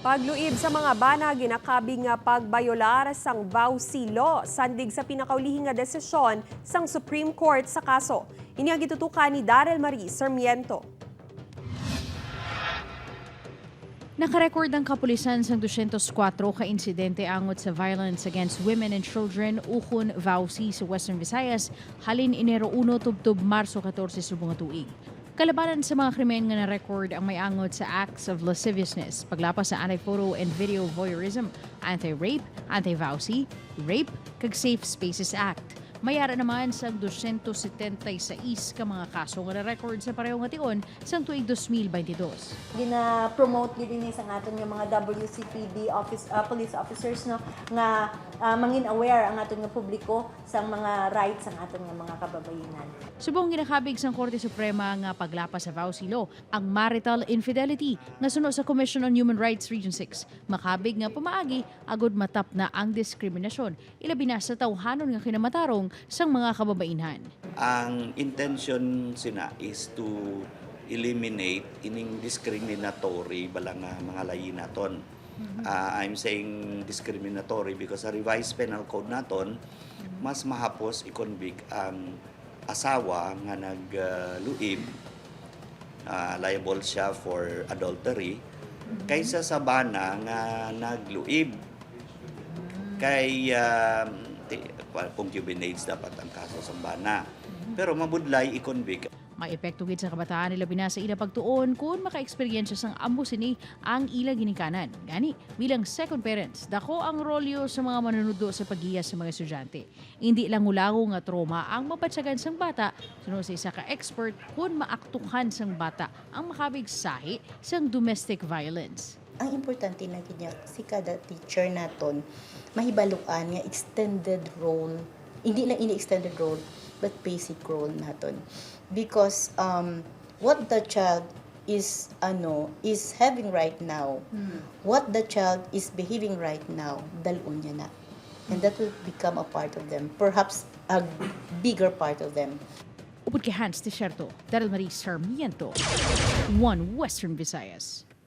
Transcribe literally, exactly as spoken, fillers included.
Pagluib sa mga bana ginakabig nga pagbayolar sang VAWC law, sandig sa pinakaulihing nga desisyon sang Supreme Court sa kaso. Ini ang gitutukan ni Daryl Marie Sarmiento. Nakarecord ang kapulisan sang dosyentos kuwatro ka insidente angot sa violence against women and children, ukon VAWC, sa Western Visayas halin Enero uno tubtob Marso katorse subong nga tuig. Kalabanan sa mga krimen nga na-record ang may angot sa acts of lasciviousness, paglapas sa anti-photo and video voyeurism, anti-rape, anti-VAWC, rape, kag Safe Spaces Act. May ara naman sang dosyentos setenta y seis ka mga kaso nga na-record sa pareho nga tion sang tuig dos mil baynte dos. Gina-promote gid ini sa aton nga mga W C P D office, ah, police officers, no, nga, ah, mangin aware ang aton nga publiko sang mga rights sang aton nga mga kababayenan. Subong ginakabig sang Korte Suprema nga paglapas sa VAWC law ang marital infidelity nga suno sa Commission on Human Rights Region six, makabig nga pamaagi agud matapna ang diskriminasyon, ilabi na sa tawhanon nga kinamatarong sang mga kababainhan. Ang intention sina is to eliminate ining discriminatory bala nga mga layi naton. Ah, I'm saying discriminatory because sa revised penal code naton, mas mahapos i-convict ang asawa nga nag, ah, luib, ah, liable siya for adultery, kaysa sa bana nga nagluib. Kay, ah, ti-, concubinage dapat ang kaso sa bana. Pero mabudlay i-convict. May epekto gid sa kabataan, ilabi na sa ila pagtuon kon maka-eksperyensya sang ambos sini ang ila ginikanan. Gani, bilang second parents, dako ang rolyo sa mga manunudlo sa paggiya sa mga estudyante. Indi langulango nga trauma ang mabatyagan sang bata, suno sa isa ka expert, kon maaktuhan sang bata ang makabig sahi sang domestic violence. Ang importante na gid niya, si kada teacher naton mahibaluan nga extended role, hindi lang ini extended role, but basic role naton. Because, um, what the child is, ano, is having right now, what the child is behaving right now, dal-on niya na. And that will become a part of them, perhaps a bigger part of them. Upod kay Hans Desierto, Daryl Marie Sarmiento, One Western Visayas.